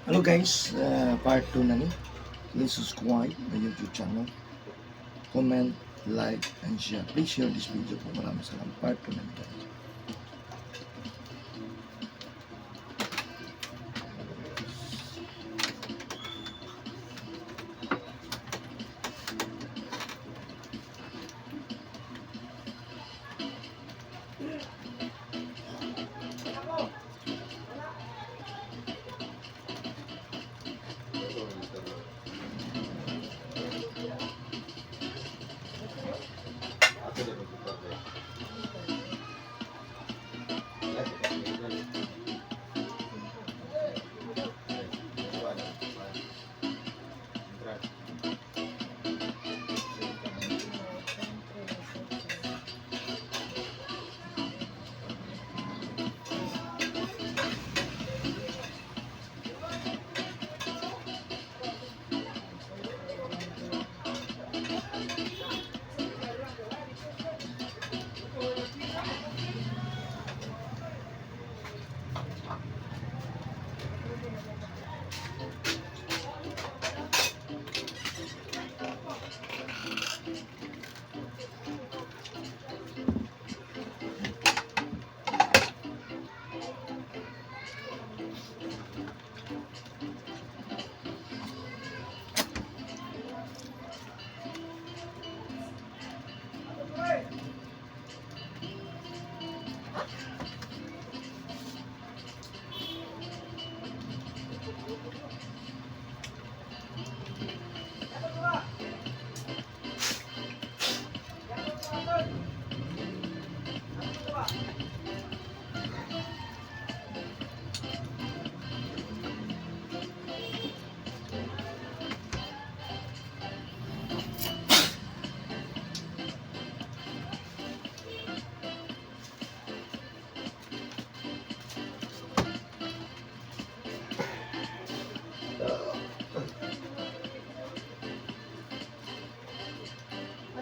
Hello guys, part 2 na ni. Please subscribe my YouTube channel. Comment, like, and share. Please share this video po. Maraming salamat. Part 2 na ni guys.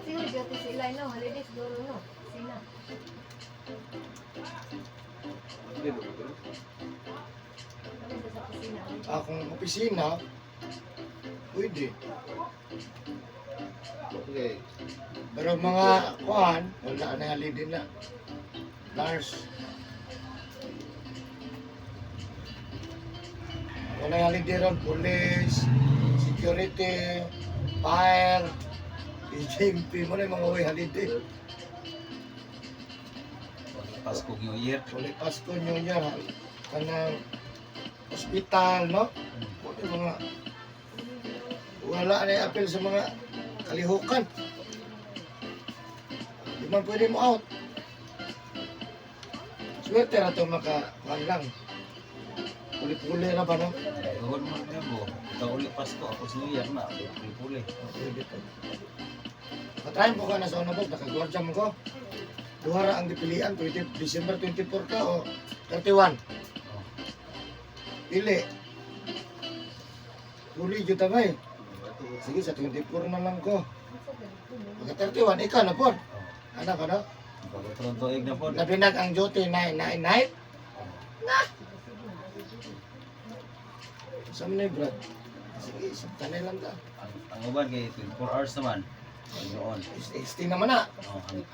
Siguro dito sila, no? Holidays siguro, no? Sina. Ano sa kusina? Kung opisina, pwede. Okay. Pero mga kuhan, wala na halidin na. Nurse. Wala na halidin ron. Police, security, fire, PJMP mo na yung mga uwi halidin. Pasko New Year. Wala Pasko, New Year, kanang hospital, no? Wala mga wala na yung apel sa mga kalihukan. Di man pwede mo out. Swerte na ito makakuhan lang. Puli-puli na ba, no? Gawin mo na mo. Ikaw ulit Pasko. Ako sa New Year na. Puli-puli. Pwede po. Patrayin po ka na sa unabog, nakagwardya mo ko. Duhara ang dipilian, December 24 ka o 31. Pili. Puli dito ba eh. Sige, sa 24 na lang ko. Pagka 31, ikaw na po. Ano ka na? Pagkatulong tuig na po. Nabinag ang duty night. Saan na yung brad? Sige, sabtanay lang ka. Ang uban kay 24 hours naman. Hangyoon. Stay naman na.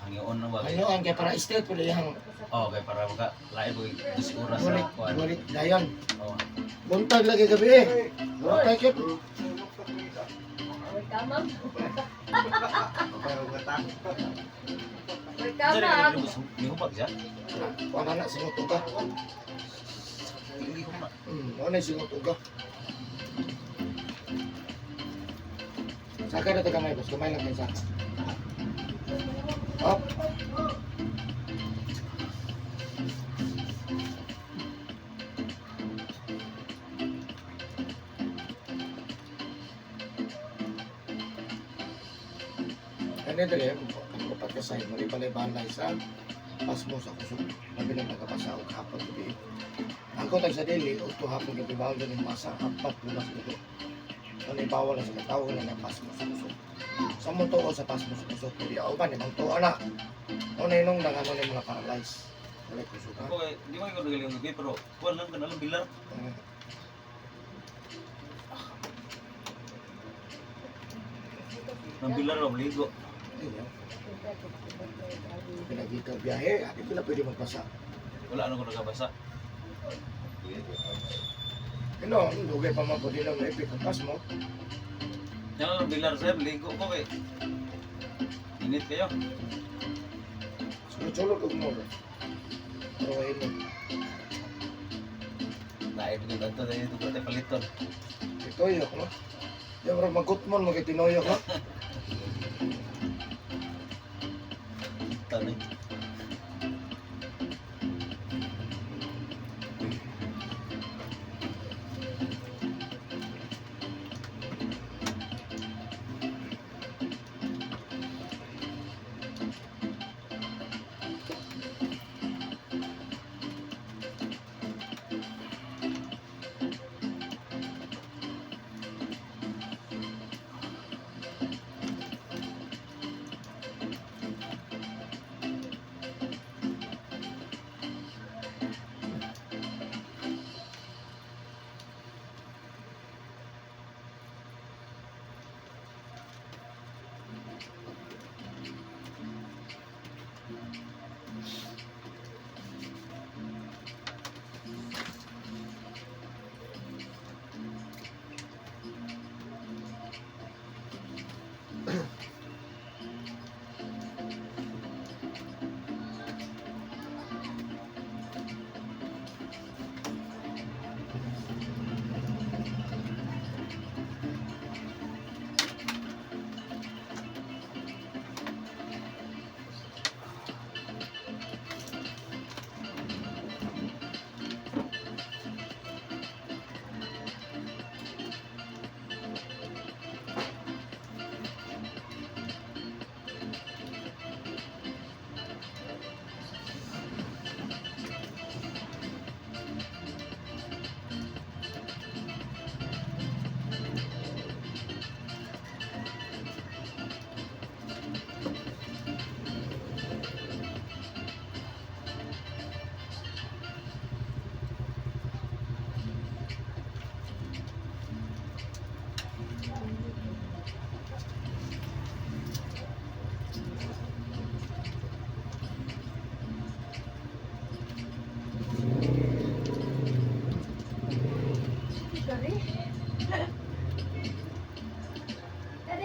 Hangyoon na ba? Ano kaya para stay pwede yung Okay, para maka lain po 2 oras gulit, na kuan. gulit dayon. Oh. Buntag lagi gabi eh. Buntag kip. May kamam. May Sir, kamam. may hubag siya? Wala na, singuto ka. Hindi ko na. Wala na singuto ka. Saka na ito kamay, boss. Kamay lang kayo saka. Up. Ganito rin, ang kapat ka sa'yo, malipalay-balay sa pas mo sa kusog. Labi lang nagkapasa o kapag gabi. Ako tag sa dili, o to hapon gabi bawal din yung masa, apat bulas dito. Ano ibawal na sa katawag na ng pas mo sa kusog. Sa mo to o sa pas mo sa kusog, hindi ako ba, ibang to na. O na inong nang ano na yung mga paralyze. Wala kusog ha. Ako, di man ko nagaling gabi, pero kuan lang ka na lang bilar. Nang bilar o ligo. Ayun. Pinagita biyahe, hindi ko na pwede magpasa. Wala ano ko nagabasa. Ano, lugay pa man po din ang epic ang pas mo. Yung bilar sir, ligo ko eh. Init kayo. Sunod-sunod og mo. Tawain mo. Lain ko dito dahil ito ko tayo paliton. Itoyok, no? Yung mga magutmon, magitinoyok, no? Tanay.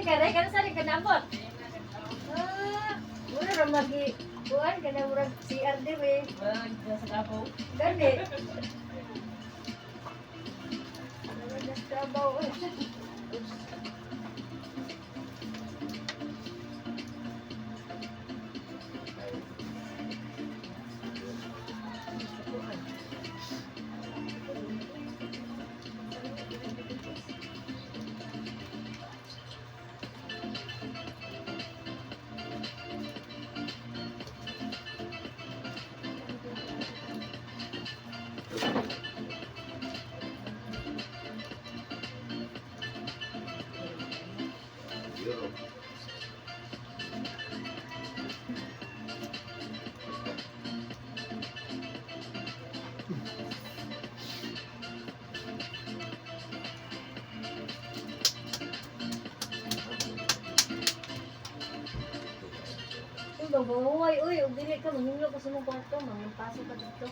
Kare kan sa rin kanabot. Mura ra magi kuan kana murag CR dire. Sa kapo. Gani. Ano sa trabaho. Babahuay, uy, ug dili ka manghimlo ka sa mong kwarto, mangpaso ka dito.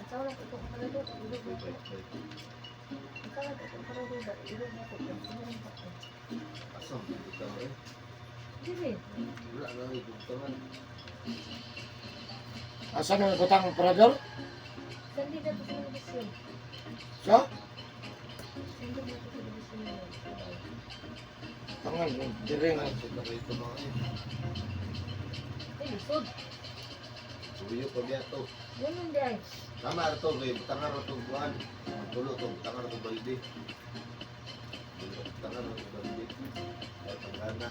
At sa wala ko para do, ilog na ko. At sa wala ko para do, ilog na ko. Asam kita eh. Dili. Wala na ibugtangan. Asa na nagutang ang parador? Sandi na to sa division. So? Sandi na to sa division. Tangan, dire nga. Sa rito mga eh. Ay, lisod. Subiyo pa biya to. Ganun di ay. Tama to, kay tangan ra to buwan. Tulo to, tangan ra to balde. Tangan ra to balde. Ay tangana.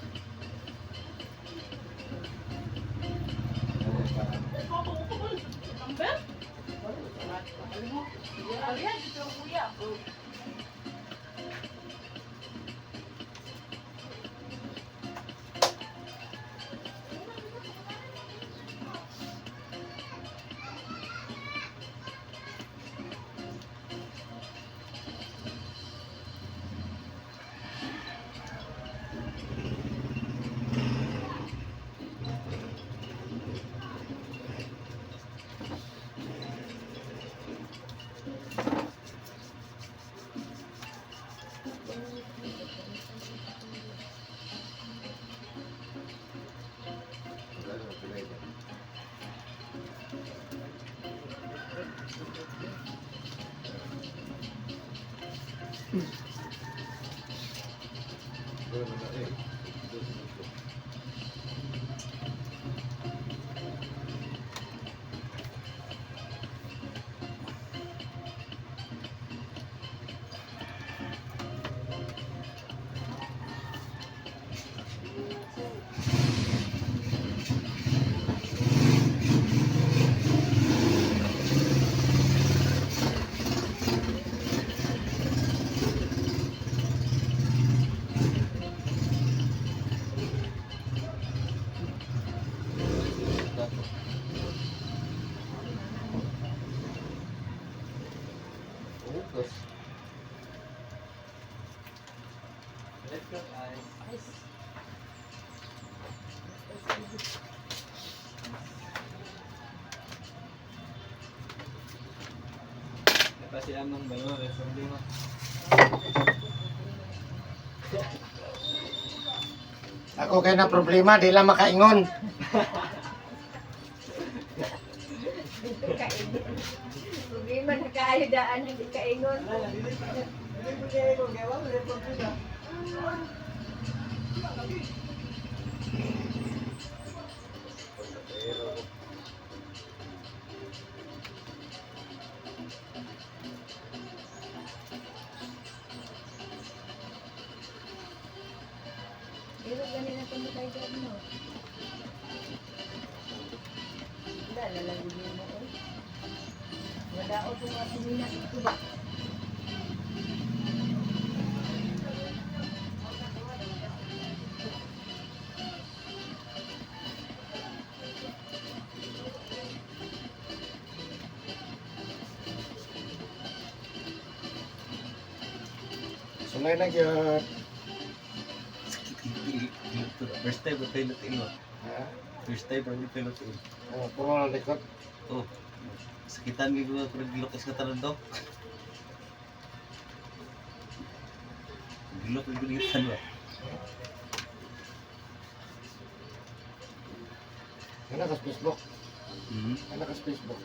Ugas. Let's go, guys. Kasi anong bayo, resumbi mo. Ako kay na problema, di lang makaingon. Problema na kayo daan, hindi kaingon. Pero ganun na kung tayo dyan mo. Wala, lalagyan mo. Wala o kung mga sinina ito ba? Sungay na gyud. First time ko tayo lutiin mo. Ha? First time ko tayo lutiin. Oh, puro na likod. Oh, sakitan ko ko gilokis ka tanan daw. Gilok ko gitan ba. Ano ka sa Facebook? Hmm. Ano ka sa Facebook?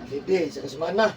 Hindi, sa kasmana.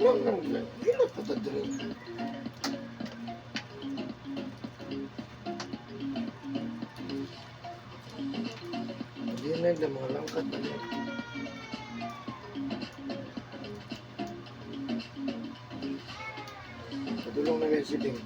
Gila po ito dito. Hindi na yung mga langkat na yun. Padulong na yung sibing.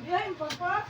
Yan, papa.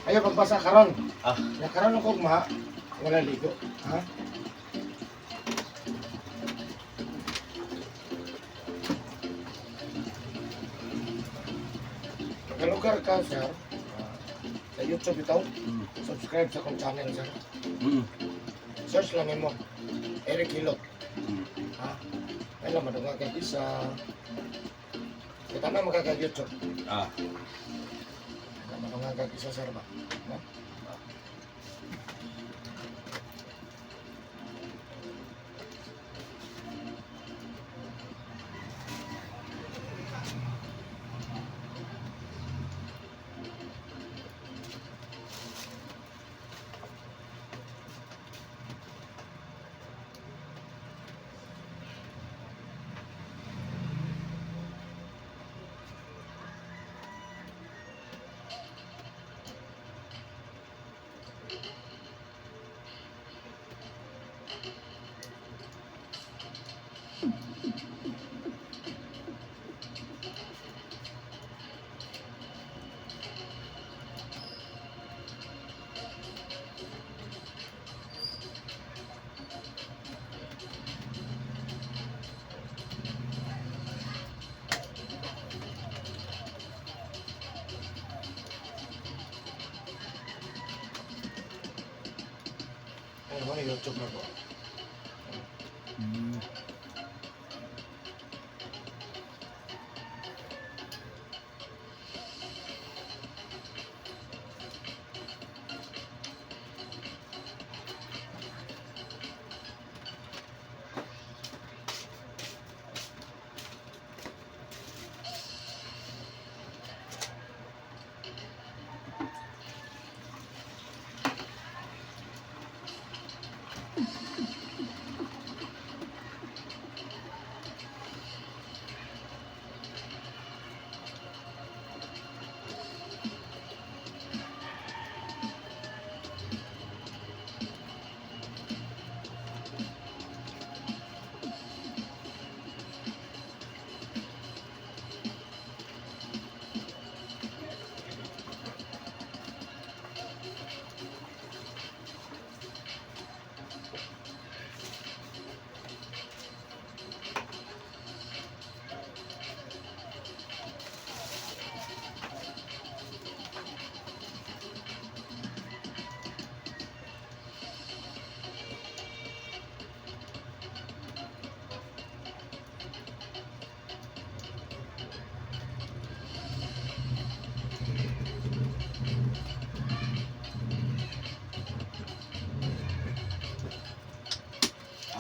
Ayo pagbasa karon. Ah. Ya karon ako ma wala ligo. Ha? Kalugar ka sir. Sa YouTube ito. Subscribe sa akong channel sir. Search lang mo. Eric Hilot. Ha? Alam mo nga kay isa. Kita na magkaka-YouTube. Ah. Mga isa sir ba? No? Ano ba YouTube na po?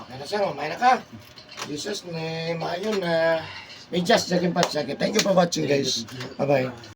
Ano sir, mamay na ka. Jesus name, ayun na. May just jacket pa jacket. Thank you for watching guys. Bye-bye.